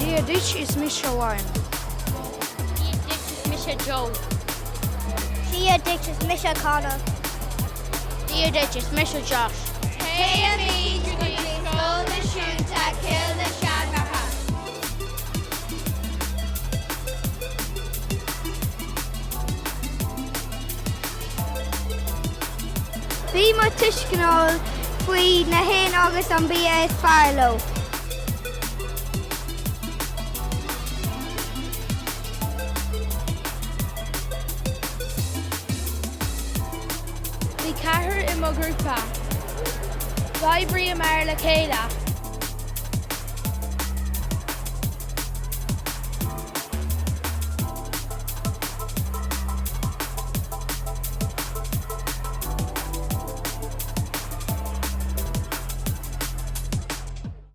Dia duit, is mise Liam. Dia duit, is mise Joe. Dia duit, is mise Conor. Dia duit, is mise Josh. Téimid go dtí Scoil Náisiúnta Cill na Seanraithe. Bí mo tuisceanóil faoi na héin agus an bia is fearr leo. Bhí ceathrar i mo ghrúpa. D'oibríomar le chéile.